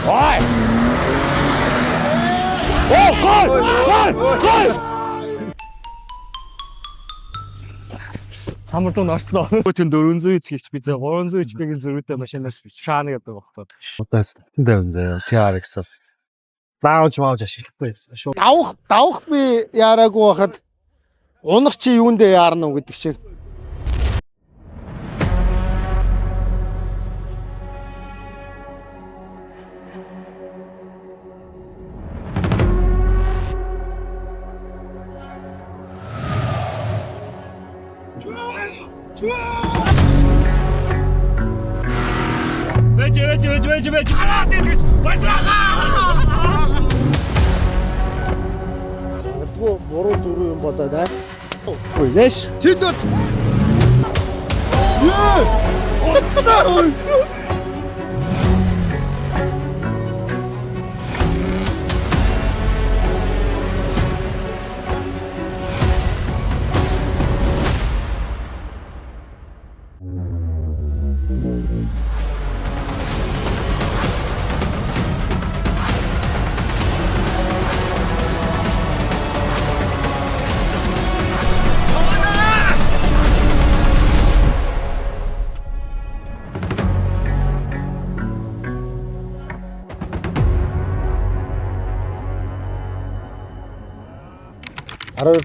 Ой! Оо, гол! Гол! Гол! Самар дуу орслоо. Бүтэн 400 HP зэ 300 HP-ийн зөрүүтэй машинаас шаана гэдэг багтаа. Одоо 50 заяа TRX. Заавч маавч ашиглахгүй юмсан. Шууд Давах би яараагүй байхад унах чи юундээ яарна уу гэдэг шиг. Вэж вэж вэж вэж вэж. Хараад ингэж баясаага. Магадгүй буруу зүрүү юм бодоод аа. Ой, яш. Тэнд бол Йоо! Уцтай.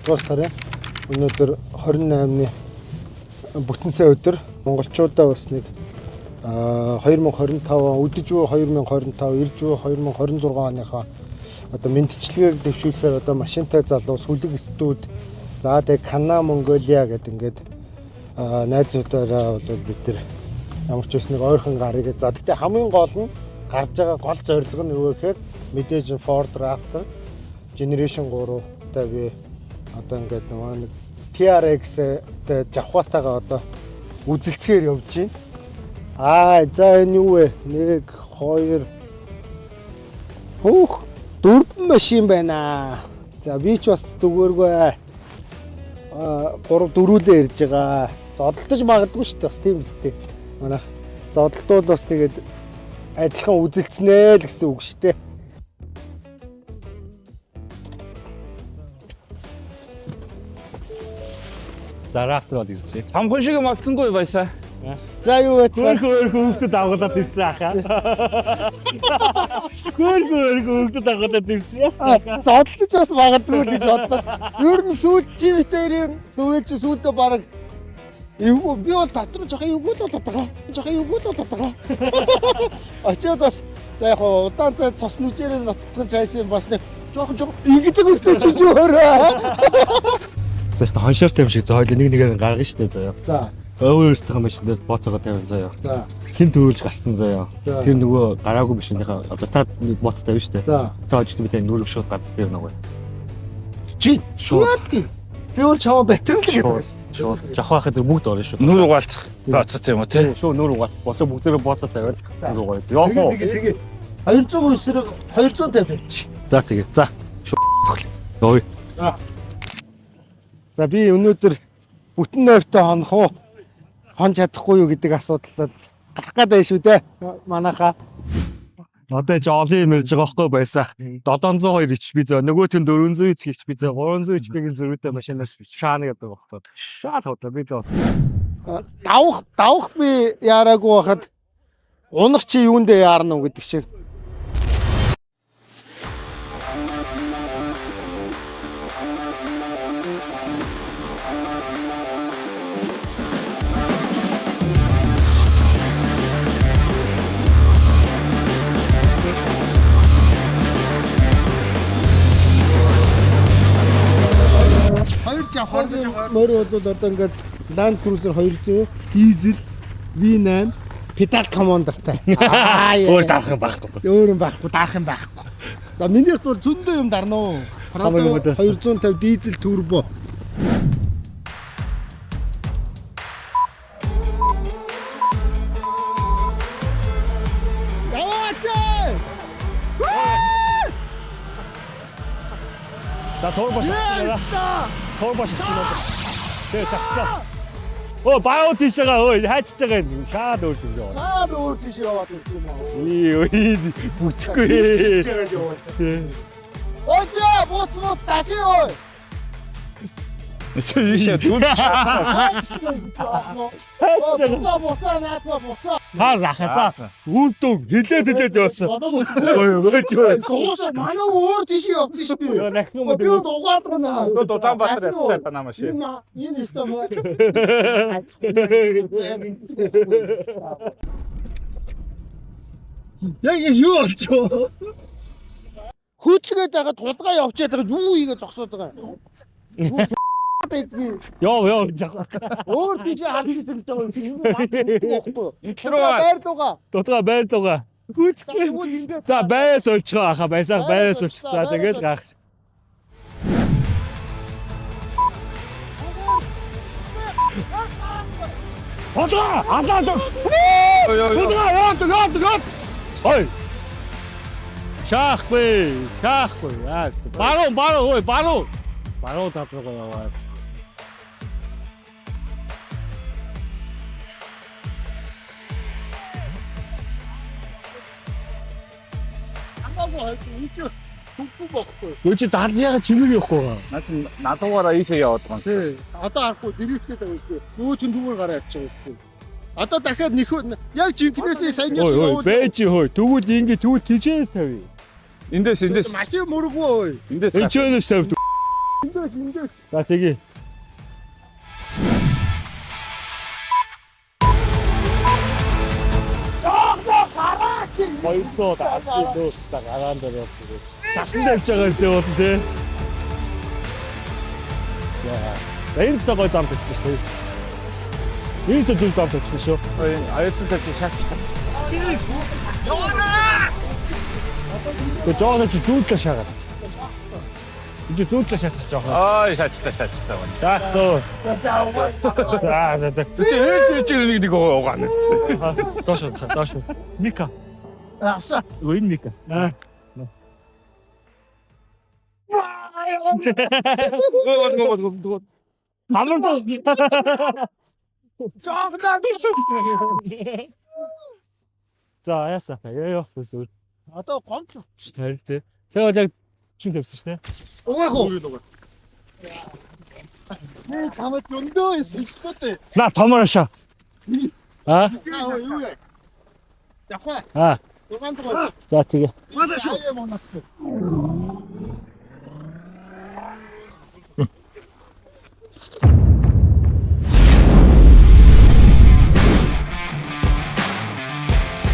Дугаар сарын өнөөдөр 28-ны бүтэн сайн өдөр монголчуудаа бас нэг 2025 он үдэж буй 2025 ирж буй 2026 оныхоо одоо мэндчилгээг дэвшүүлэхээр одоо машинтай залуу сүлэг студ за тэгээ Кана Монголиа гэдэг ингээд найзуудаараа бол бид нар ямар ч байсан нэг ойрхон гарыг за гэхдээ хамгийн гол нь гарч байгаа гол зорилго нь юу вэ гэхээр мэдээж Ford Raptor Generation 3-тай би одоо ингээд нөгөө нэг TRX-тэй жавхаатайгаа одоо үзэлцгээр явж байна. Аа за энэ юу вэ? 1 2 хөөх 4 машин байна. За би ч бас зүгээргүй аа 3 дөрүүлээ ирж байгаа. Зодолдож магадгүй шүү дээ бас тийм үстэй. Манайх зодолдвол бас тэгээд адилхан үзэлцнэ л гэсэн үг шүү дээ. За Raptor бол ирж байна. Хамхан шиг магтангүй баясаа. За юу вэ? Хөөх хөөх хүүхдүүд дагуулад ирсэн ахаа. Хөөх хөөх хүүхдүүд дагуулад ирсэн яах. Зодолдож бас магадгүй л гэж бодлоо. Ер нь сүүлд чи битэрийн дүүэл чи сүүлдээ баг эвгүй би бол дотор нь жоохон эвгүй л болоод байгаа. Жоохон эвгүй л болоод байгаа. Очиод бас за яг хуу удаан цай цус нүжээрээ ноцлох цайсын бас нэг жоохон жоохон игдэг өстэй чиж өөрөө. За өстө хоншоортой юм шиг зоо хоёул нэг нэгээр гаргана штэ заяа. За Өөр өөрсдийнхөө машин дээр бооцоогоо тавина заяа. за Хин төрүүлж гарсан заяа. За. Тэр нөгөө гараагүй машиныхаа одоо та нэг бооц тавина штэ. за Та очиж би тань нүрэг шууд газар дээр нөгөө. чи Шууд. шууд би бол чамаа батран л гэдэг. Шууд. Шууд. Жавхаа хахад бүгд орно шүү. Нүр угаалцах. Бооцоо юм уу те? Шууд нүр угаат. Босоо бүгдээрээ бооцоо тавиад нүр угаат. Явах уу? Тэгээ тэгээ 200 эсрэг 250 тавьчих. За тэгээ. За. Шууд тоглол. Ой. За би өнөөдөр бүтэн нойртой хонох уу? Хонж чадахгүй юу гэдэг асуудал гарах гэдэг шүү дээ. Манайхаа. Одоо ч олон юм ярьж байгаа байхгүй байсаа. 702 HP зөө нөгөөх нь 400 HP зөө 300 HP-ийн зөрүүтэй машинаас шаана гэдэг багтаа. Шаал хотлоо би л Давах би яараагүй байхад унах чи юундээ яарна уу гэдэг шиг. Хоёр жавхааны морь бол одоо ингээд Land Cruiser 200, дизель V8, педал командертай. Аа өөр дарах юм байхгүй. Өөр юм байхгүй, дарах юм байхгүй. За минийхт бол зөндөө юм дарна уу. Хамаагүй Prado бодоос. 250 дизель турбо. Яваач! За турбо шахацсан. Турбо шахацсан. Тэгээ шахацсан. Оо баруун тийшээгээ өө хайчиж байгаа юм. Шаад өөр зүг яваа. Шаад өөр тийш яваад ирэх юм аа. Ий бүтэхгүй. Тийшээгээ яваад. Ой бууц бууц дати ой. Чи ийшээ дүүнч. Буцаа буцаа наатаа буцаа. Хаа лаха за. Үүнтөө хилээд хилээд явсан. Ой ой ой. Суусаа манай өөр тийш явсан шүү дээ. Йоо нахин юм Би угаад байна. Улаанбаатар явцсан та намаа шээ. Энэ энэ өстө маа. Яг юу болчихоо? Хөдөлгөөд байгаа тулгаа явчаад байгаа юу хийгээ зогсоод байгаа. Байдгийг Йоо ёо жаа. өөр тийш харж ирсэн гэж байгаа юм. Байхгүй. Байрлууга. Дутгаа байрлууга. Гүцгүй. За байс олчихоо аха байсаа байс олчих. За тэгэл гарах. Тулгаа! Алаа дөр. Тулгаа яваад яваад яваад. Ой. Чаахгүй, чаахгүй. Яас. Баруун, баруун, ой, баруун. Баруун тал руу яваад. Хамаагүй хойд энэ ч түвгүй бохгүй. Үгүй чи дад яга чимэг явахгүй байгаа. Наад надуугаараа ийшээ яваад байгаа юм. Тий. Одоо харахгүй дэрвэхтэй байгаа шүү дээ. Нөгөө түн зүгээр гараа явчих байгаа шүү дээ. Одоо дахиад нөхөө яг жинкнээсээ сайн Ой ой, бэж хөөе. Тэгвэл ингэ тэгвэл тийчээс тавь. Эндээс эндээс Машин мөргөө ой. эндээс Энд чөнөөс тавь. Эндээс эндээс. За тэгье. Хоёрдоо даач нөөцтэй гараан дээр явдаг. Тасан тавьж байгаа юм уу те. Яа. Энэ ч гой зам тавьчих шүү дээ. Энэ ч зөв зам тавьчих шүү. Аюулсан тавьж шаачих. Тэгээ жоохоо чи зүүдлээ шаагаад. Энд чи зүүдлээ шаачих жоохоо. Ой шаачлаа шаачлаа. За зөө. За за за. Чи чи нэг нэг угаана. Доош доош. Мика. Авсаа. Өө энэ Мика. Аа. Гоо гоо гоо гоо. Хамар доо. Жоохноо. За яасаа. Яа явах гэсэн. Одоо гомдол. Харин тий. Тэгээд яг чин тавьсан шнэ. Угаах уу? Би чамд зөндөө сэтгэлтэй. На томор шаа. А? Аа юу яа? Явах. А. Дугаан дугаан. За тэгээ. Манай шүү.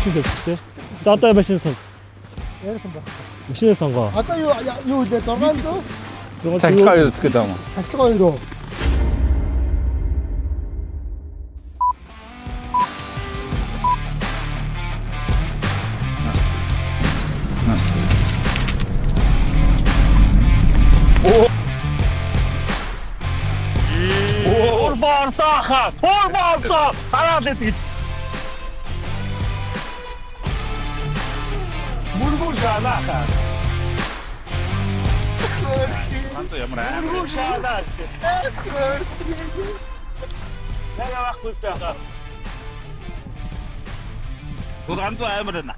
Чин тавьсан тий. За одоо машин сонго. Ярих юм байна. Машин сонгоо. Одоо юу юу үлээ 600 Цахилгаан хоёр үзэх гэдэг юм уу? цахилгаан хоёр уу? Турбо орлоо хаа. Турбо орлоо. Хараад л гэж. Мөргөө шаалаа хаа. Ханта ямар аа. Мөргөө шаалаа. Яг явахгүй сте хаа. Гүр амт амар байна.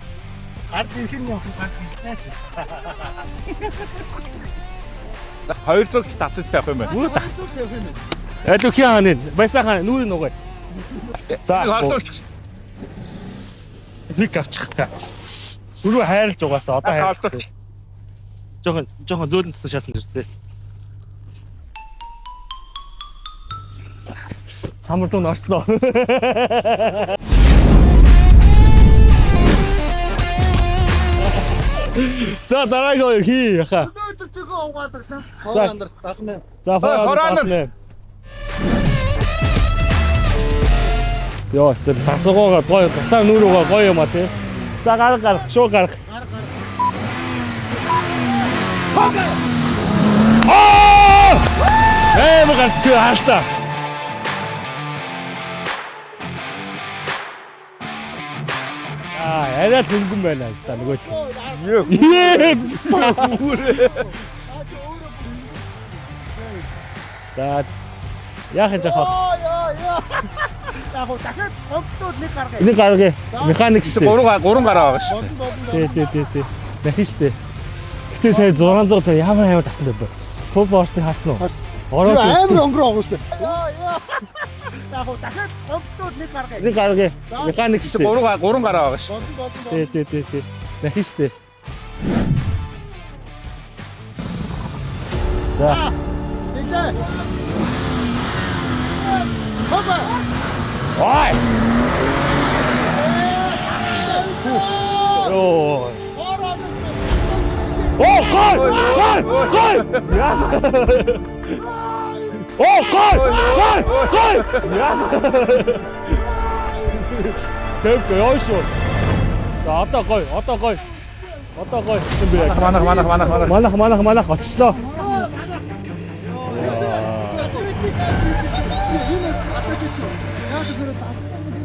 Гарч ирэх нь явах юм. 200 татаж тавих юм байна. Мөрөө та. Аль үхий хаан нэ. Баясаа хаан нүрийн нугай. За Холдуулч. нэг авчих та. Дөрөв хайрлж угаасаа одоо хайрлж. Холдуулч. Жохон жохон зөөлөн цэцэн шаасан дэрсээ. Самар дуу орслоо. За дараагийн хоёр хий яха. Өнөөдөр чигөө угаад ирлээ. За. Хорон 78. За Foreigner. 78. Йоо, стер засгоогоо гоё, засаа нүүр угаа гоё юм а тий. За гарга гарга, шуу гарга. Аа! Эм гардгүй хаалтаа. Аа, арай л хөнгөн байна хаста нөгөөт. Юу. Епс. За яах юм жахаа. Ой Яг гоо дахиад гомдлууд нэг гаргая. Нэг гаргая. Механик шүү дээ. 3 гараа байгаа шүү. Тий, тий, тий, тий. Дахин шүү дээ. Гэтэ сая 600 та ямар амар татсан бэ? Турбо орсыг харсан уу? Харсан. Ороод Амар өнгөрөө байгаа шүү дээ. Яг гоо дахиад гомдлууд нэг гаргая. нэг гаргая. Механик шүү дээ. 3 гараа байгаа шүү. Тий, тий, тий, тий. Дахин шүү дээ. За. Нилээ. Хопа. Ой! Йоо. О, гол! Гол! Гол! Яас. О, гол! Гол! Гол! Яас. Тэвгүй ёо шүү. За одоо гой, одоо гой. Одоо гой. Манах манах манах манах. Манах манах манах очсон.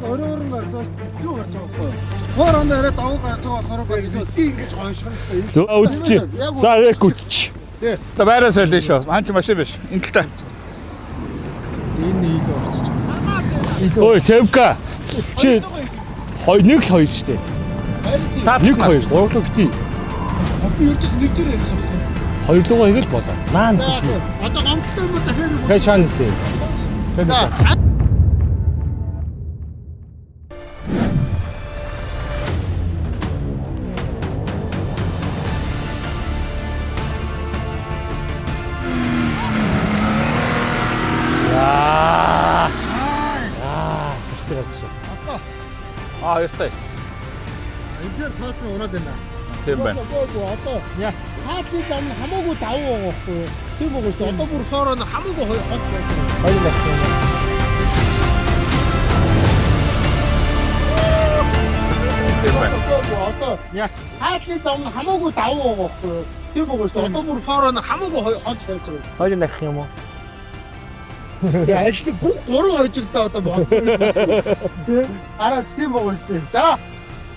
Өрөөр нь гарч байгаа шүү дээ. Хэцүү гарч байгаа байхгүй юу? Хоор он арай давуу гарч байгаа болохоор бас би ингэж гонших юм. За үдчих. За рек үдчих. За байраа солио шүү. Хаан ч машин биш. Энэ талтай. Энэ нийл орчиж байгаа. Ой, Тэвка. Чи хоёр нэг л хоёр шүү дээ. Цаад Нэг хоёр, гурав л бити. Би ердөөс нэг дээр явсан байхгүй юу? Хоёр лугаа хийгээл болоо. Наан За зүг. одоо гомдолтой юм уу дахиад нэг. Хэ шанс дээ. За. Аа. Аа, сүртэй гарч ирсэн. Аа хоёртай. Энэ дээр таат нь унаад байна. Тийм байна. Одоо яс цаатлын зам нь хамаагүй давуу байгаа байхгүй юу? Тийм байгаа шүү дээ. Одоо бүр фороо нь хамаагүй хот байдаг. Хоёр лах юм. Тийм байна. Одоо яс цаатлын зам нь хамаагүй давуу байгаа байхгүй юу? Тийм байгаа шүү дээ. Одоо бүр фороо нь хамаагүй хот байж байгаа. Хоёр лах юм уу? Тэгээ аль нэг бүх гурван хожигдоо одоо бод. Тэ? Хараач тийм байгаа шүү дээ. За,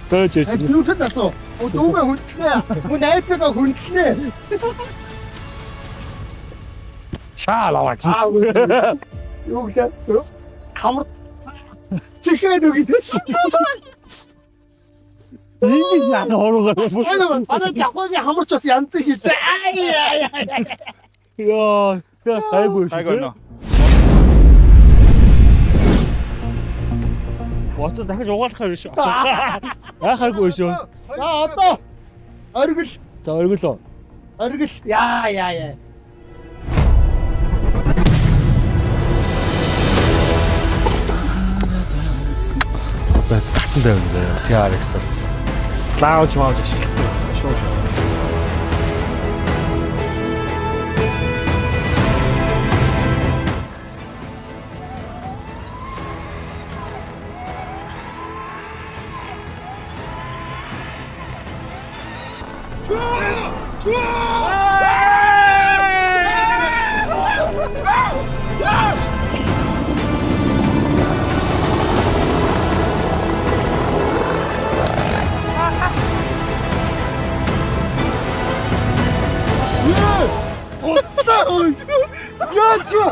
Дөөж ээж. зүрхээ засуу. Дүүгээ хүндлэнэ. Мөн найзаагаа хүндлэнэ. Шаалаа. Юу гэлээ? Хамар чихээд үгүй. Ийм яа хоргоо. Манай жавхаагийн хамарч бас янз шүү дээ. Аа яа. Яа, тэгээс гайгүй шүү. Гайгүй нөө. Боцоос дахиж угаалгахаар биш. Яхаагүй шүү. За одоо оргил За оргилоо. оргил яа яа яа. Бас татан тавин заяа. TRX-аар. Лаунж маунж ашиглах гэсэн шүү шүү. Яаж юу?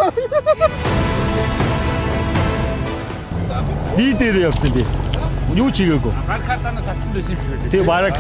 Ди дээр явсан би. Юу ч хийгээгүй. Гар картана татсан байсан юм шиг байлээ. Тэг бараг.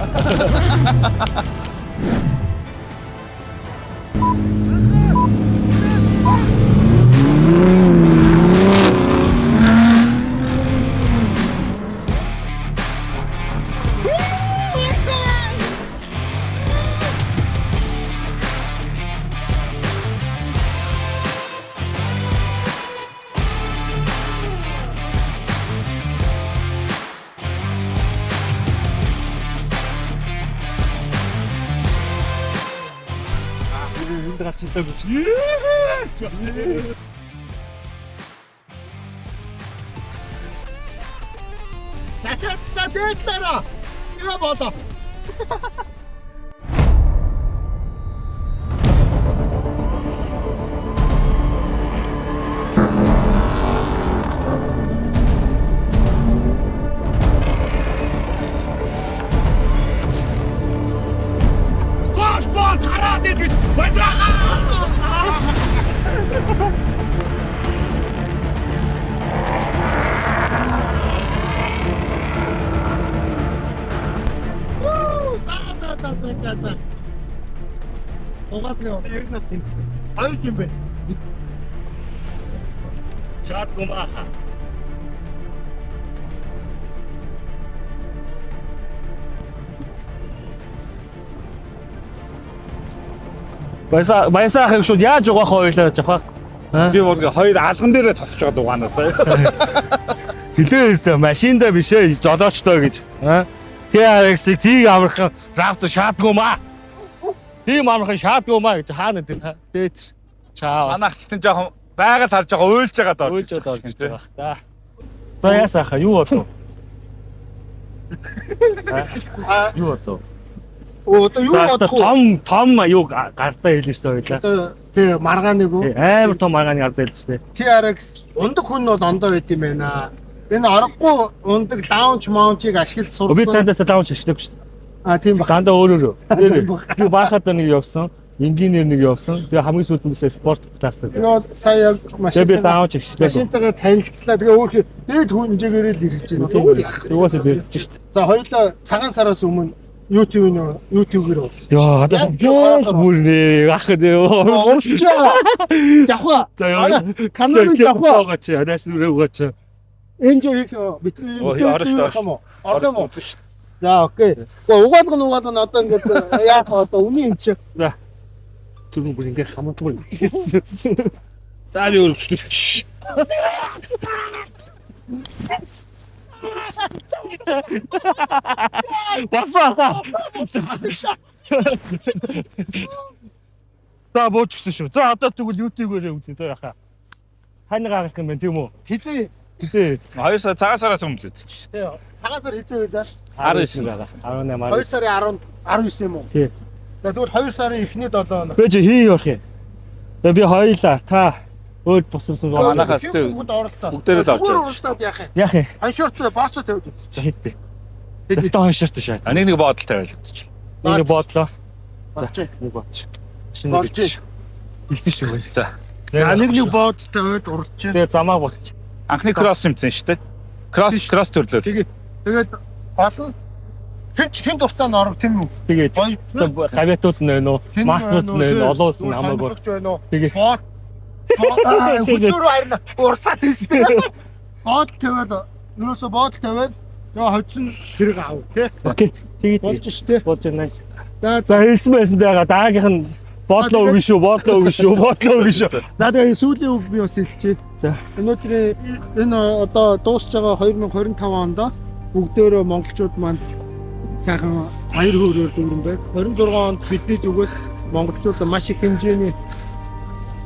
Энд гарч идээгүй чи. Дахиад та дээдлээрээ. Яа болоо. Бол бол хараад идэж баясгаа. За за за за. Угаад яв. Ер нь тэнц. Хоёр юм бэ. Чаадгүй мааха. Баясаа баясаа ахыг шууд яаж угаах ойлоо жахаа. Би бүр хоёр алган дээрээ тосч байгаа дугаана заяа. Хилээ өстө машинда биш ээ золоочтой гэж. TRX-ийг тийг амархан Raptor шаадгүй маа. Тийм амархан шаадгүй маа гэж хаана тэр дээт чаа бас Манай агчтан жоохон байгаль харж байгаа уйлж байгаа доор. уйлж орж иж байгаа бах та. За яасаа хаа юу болов? Юу болов? Оо одоо юу За өстө бодох вэ? том том юу гардаа хэлнэ шүү дээ хоёлаа. Одоо тий маргааныг үү? Тий, амар том маргааны гардаа хэлсэн шүү дээ. TRX ундаг хүн бол ондоо байт юм байна. Энэ орохгүй ундаг лаунч маунчийг ашиглаж Би сурсан. танаас лаунч ашиглаагүй шүү дээ. А тийм баг. Дандаа өөрөөрөө. Тийм баг. Би баахад нэг явсан, энгийнээр нэг явсан. Тэгээ хамгийн сүүлд нь бисээ спорт пластер. Энэ бол сая яг Тэгээ би машинтайгаа лаунч ашиглаагүй. машинтайгаа танилцлаа. Тэгээ өөр дээд хэмжээгээр л эргэж байна. Өөр яах вэ? Угаасаа бэрдэж шүү дээ. За хоёулаа цагаан сараас өмнө YouTube-ийн YouTube-гээр бол. Йоо, одоо бэл бүр нэр ах нэр. Уурч байгаа. Жавхаа. За ёо. Канал жавхаа. Угаач, анаас нүрээ угаач. Энэ жоо их бит Орос юм уу? Орох юм уу? За окей. Гэхдээ угаалга нь угаалга нь одоо ингээд яах вэ одоо үний юм чи. За. Түрүүн бүр ингээд хамаагүй. За би өргөжлөө. Басаа. За бууч гисэн шүү. За одоо тэгвэл YouTube-ээрээ үзье. За яхаа. Хань гаргах юм байна тийм үү? Хизээ. Хизээ. 2 сар цагаан сараас өмнө л үзчих. Тий. Цагаан сар хизээ байлаа. 19 байгаа. 18 2 сарын 10 19 юм уу? Тий. За тэгвэл 2 сарын эхний 7 хоног. Би чи хий явах юм. За би хоёлаа та өөр бусамсан гоо. Манайхаас тий. Бүгд оролтоо. Бүгдээрээ л орж Зүгээр байгаа. оролтоод яах юм? Яах юм? Хоншоортой бооцоо тавиад үзчих. Хэдтэй. Тэстэ хоншоортой шаа. А нэг нэг боодол тавиал үзчих. Нэг бодлоо. Болжээ. Нэг бодч. Шинэ Болж. Илсэн шүү. За. За нэг нэг боод тавиад уралчээ. Тэгээ замаа болчих. Анхны кросс юмсан шүү дээ. Кросс кросс төрлөөр. Тэгээд тэгээд гол нь хэн хэн дуртай нь орох тийм үү? Тэгээд Гоё. гавьятууд нь байна уу? Мастерууд нь байна уу? Олон улс нь хамаагүй. Сонирхогч байна уу? Тэгээ. Боод хөдөлгөөрөө харина урсаад тийштэй. Боод тавиад ерөөсө боод тавиад тэгээ хоцсон хэрэг ав тий. Окей. Тэгээд Болж штэ. болж nice. За За хэлсэн байсан даа дараагийнх нь бодлоо өгнө шүү, бодлоо өгнө шүү, бодлоо өгнө шүү. За тэгээ сүүлийн үг би бас хэлчихье. За. Өнөөдрийн энэ одоо дуусч байгаа 2025 онд бүгдөөрөө монголчууд маань сайхан баяр хөөрөөр дүүрэн байг. 26 онд бидний зүгээс монголчууд маш их хэмжээний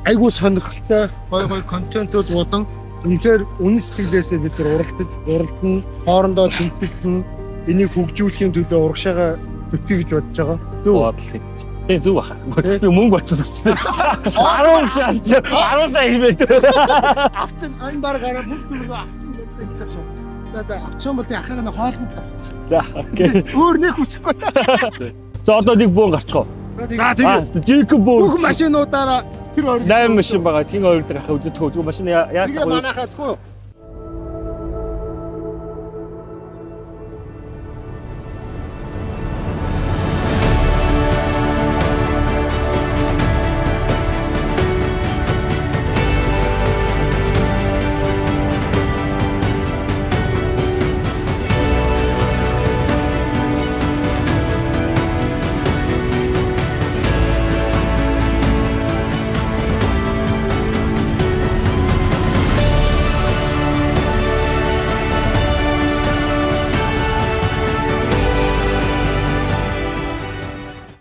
айгуу сонирхолтой гой гой контентууд болон үнэхээр үнэн сэтгэлээсээ бид нар уралдаж, уралдан, хоорондоо тэмцэлтэн энийг хөгжүүлэхийн төлөө урагшаага зүтгэе гэж бодож байгаа. Зөв үү? Бодол хийж. Тэг зөв баха. Би мөнгө очсон гэсэн. 10 шаас чи 10 сая гэж байж. Авчин энэ бар гараа бүгд түргөө авчин гэдэг гэж байгаа шүү. За за авчин бол ахыг нь хоолнд авчих. За окей. Өөр нэг хүсэхгүй. За одоо нэг бөөн гарчих уу? За Аа, Жейкоб бөөн. Бүх машинуудаараа тэр орой 8 машин байгаа. Хин хоёр дээр ахаа үздэг хөө. Зүгээр машин яаж Тэгээ манайхаа тхүү.